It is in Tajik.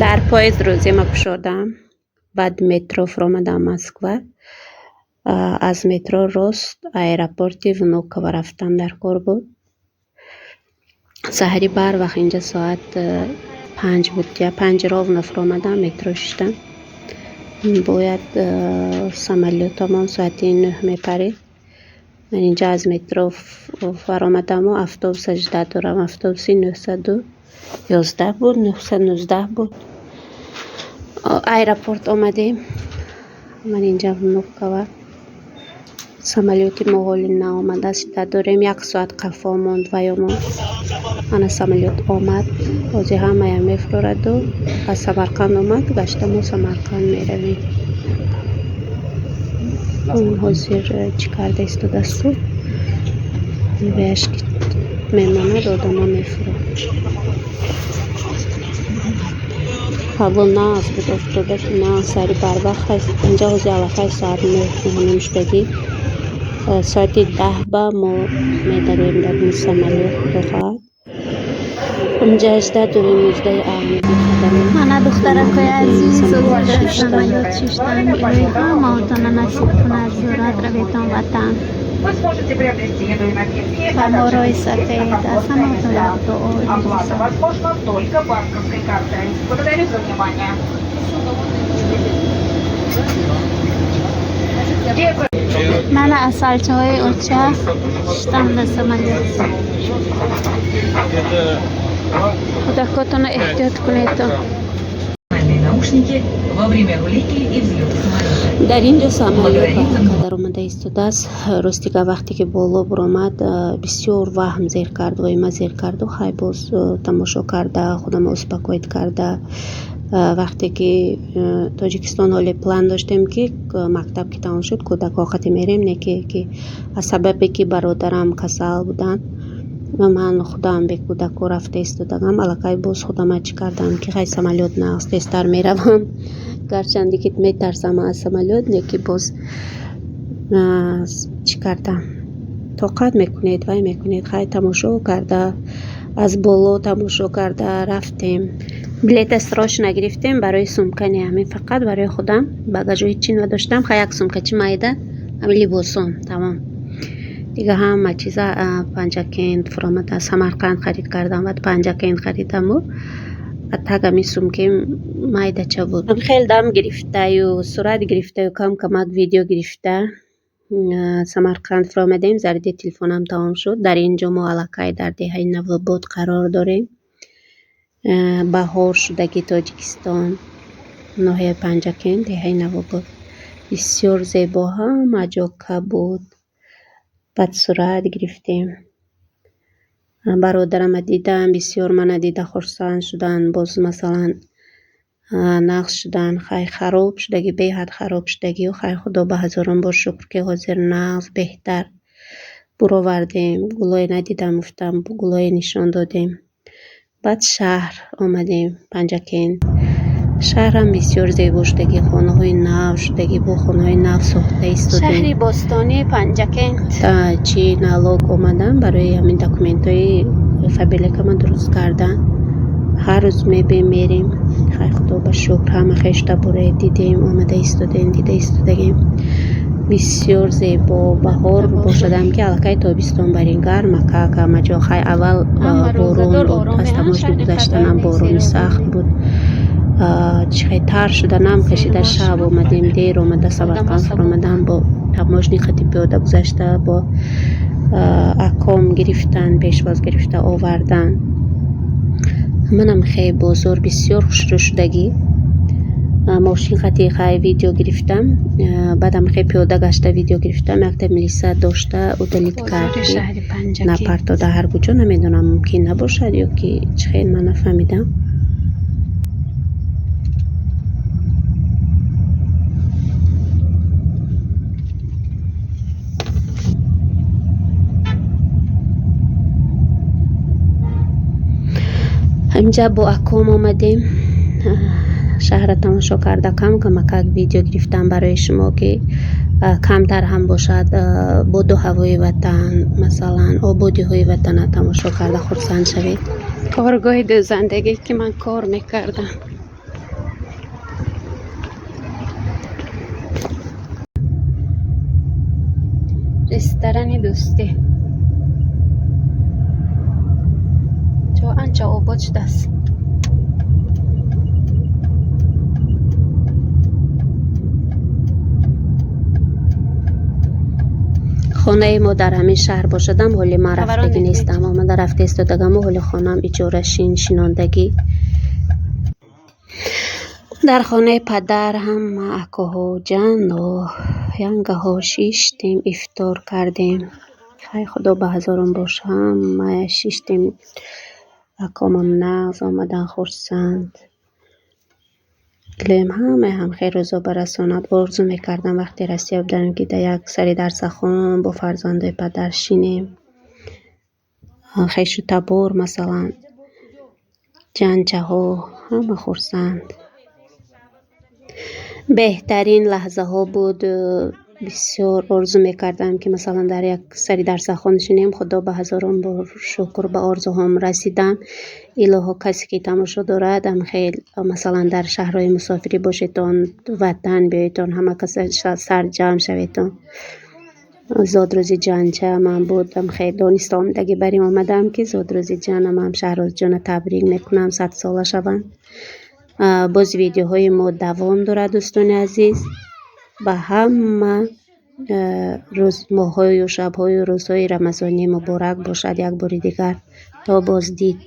Дар поезд рӯзема кушодам, баъд метро фуромадам Москва. Аз метро рост аэропорти Внуково рафтам, дар кор буд. Саҳари барвақт инҷа соат 5 буд, я 5 ровно фуромадам, метро шиштам. Бояд самолётамон соати 9 мепарид. Ман инҷа аз метро фаромадаму автобуса ждать дорам. Автобуси 911 буд, 919 буд. Аэропорт омадем. Ман инҷа Внуково. Самолёти мо ҳоли наомадааст, ждать дорем. Як соат қафо монд ваёмон. Ана самолёт омад. Ҳозир ҳамая мефурораду аз Самарқанд омад, гашта мо Самарқанд меравем. Ҳозир чӣ карда истодаасту? Ваяш ки мемонад, одамо мефурад. Ҳаво нағз буд, офтоба ки нағз, сари барвақт аст. Инҷа ҳозир аллакай соат 9, 9:30 шудагӣ. Соати 10 ба мо медароем дар ин самолёт, худо хоҳад. Инҷа ждать дорем 19 аҳмади қадамӣ. Мана, духтаракои азиз, дар самолёт шиштам. Илоҳи ҳамаотона насиб кунад, зурат раветон ватан. Вы сможете приобрести еду и напитки, Ба а мо также роҳи посетить сафед, аз основные ҳамаотон места. як дуо. Оплата возможна только банковской картой. Благодарю за внимание. Мана, асалчаҳои оча шиштам дар самолёт. Кӯдакотонро эҳтиёт кунедто. Наушники во время руления и взлета самолета. Дар ин ҷо самолёт ба ҳаракат даромада истодааст. Ростига, вақте ки боло буромад, бисёр ваҳм зер кард, воима зер карду хай боз тамошо карда, худамро успокоить карда. Вақте ки Тоҷикистон ҳоле план доштем, ки мактаб ки тамом шуд, кӯдакҳо қати мерем, не ки аз сабабе ки бародарам касал буданд ва ман худам бе кӯдакҳо рафта истодагам, аллакай боз худама чӣ кардам, ки хай, самолёт нағз, тезтар меравам. Гарчанде ки метарсам аз самолёт, леки боз чӣ кардам, тоқат мекунед, вай мекунед. Хай, тамошо карда, аз боло тамошо карда рафтем. Билета срочно гирифтем барои сумка, не, ҳамин фақат барои худам, багажу ҳечи надоштам. Хай, як сумкачи майда, ҳамин либосон, тамом. Дига ҳама чиза Панҷакент фуромада, Самарқанд харид кардам, баъд Панҷакент харидаму так ҳамин сумкаи майдача буд. Хеле дам гирифтаю, сурат гирифтаю, кам камак видео гирифта, Самарқанд фуромадем. Заряди телефонам тамом шуд. Дар ин ҷо мо аллакай дар деҳаи Навобод қарор дорем. Баҳор шудаги Тоҷикистон, ноҳияи Панҷакент, деҳаи Навобод. Бисёр зебо, ҳама ҷо кабуд. Баъд сурат гирифтем. Бародарама дидам, бисёр мана дида хурсанд шуданд. Боз, масалан, нағз шуданд. Хай, хароб шудагӣ, беҳад хароб шудагию. Хай, худо ба ҳазорон бор шукр, ки ҳозир нағз, беҳтар буровардем. Гулое надидам, гуфтам, гулое нишон додем. Баъд шаҳр омадем, Панҷакент. Шаҳрам бисёр зебо шудагӣ, хонаҳои нав шудагӣ, бо хонаҳои нав сохта истодем. Шаҳри бостонии Панҷакент. Чи налог омадам барои ҳамин документҳои Фаберликама дуруст кардан. Ҳар рӯз мебем, мерем. Хай, худо ба шукр, ҳама хештаборе дидем, омада истодем, дида истодагем. Бисёр зебо. Баҳор бошадам, ки аллакай тобистон барин гармакак ҳама ҷо. Хай, аввал борон буд, аз таможни гузаштанам борони сахт буд. Чӣ хел тар шуданам кашида, шаб омадем, дер омада Самарқанд фуромадам, бо таможни қати пиёда гузашта, бо аком гирифтан, пешвоз гирифта овардан. Манам хеле бозор бисёр хушрӯ шудагӣ. Мошин қати хай видео гирифтам, баъдам хеле пиёда гашта видео гирифтам. Якта милиса дошта удалить кард, Бозори ки шаҳри Панҷакент. напартода ҳар куҷо. Намедонам, мумкин набошад ё ки чӣ хел, ман нафаҳмидам. Инҷа бо аком омадем, шаҳрро тамошо карда, кам камакак видео гирифтам барои шумо, ки камтар ҳам бошад, боду ҳавои ватан, масалан, ободиҳои ватана тамошо карда хурсанд шавед. Коргоҳи дӯзандагӣ, ки ман кор мекардам. Ресторани Дӯстӣ. Ҷо анча обод шудааст. Хонаи мо дар ҳамин шаҳр бошадам, ҳоли ман рафтагӣ нестам. Омада рафта истодагаму ҳоли хонаам иҷорашин шинондагӣ. Дар хонаи падар ҳама акоҳо, ҷанно, янгаҳо шиштем, ифтор кардем. Хай, Худо ба ҳазорон бош, ҳамая шиштем. Акомам нағз омадан, хурсанд. Илоҳим ҳамаи ҳамхел рӯзо барасонад. Орзу мекардам, вақте Россия будам, ки дар як сари дарсахон бо фарзандои падар шинем. Хешу табор, масалан, ҷанчаҳо ҳама хурсанд. Беҳтарин лаҳзаҳо буд. Бисёр орзу мекардам, ки масалан дар як сари дарсахон шинем. Худо ба ҳазорон бор шукр, ба орзуҳом расидам. Илоҳо, касе ки тамошо дорад, ҳамхел масалан дар шаҳрҳои мусофирӣ бошедон, ватан биёедон, ҳама кас сарҷамъ шаветон. Зодрӯзи ҷанча ман буд, ҳамхел дониста омадагӣ бар ин омадам, ки зодрӯзи ҷанам ҳам Шаҳрозҷона табрик мекунам, 100-сола шаванд. Боз видеоҳои мо давом дорад, дӯстони азиз. Ба ҳама рӯз, моҳҳою шабҳою рӯзҳои рамазонӣ муборак бошад як бори дигар. То боздид.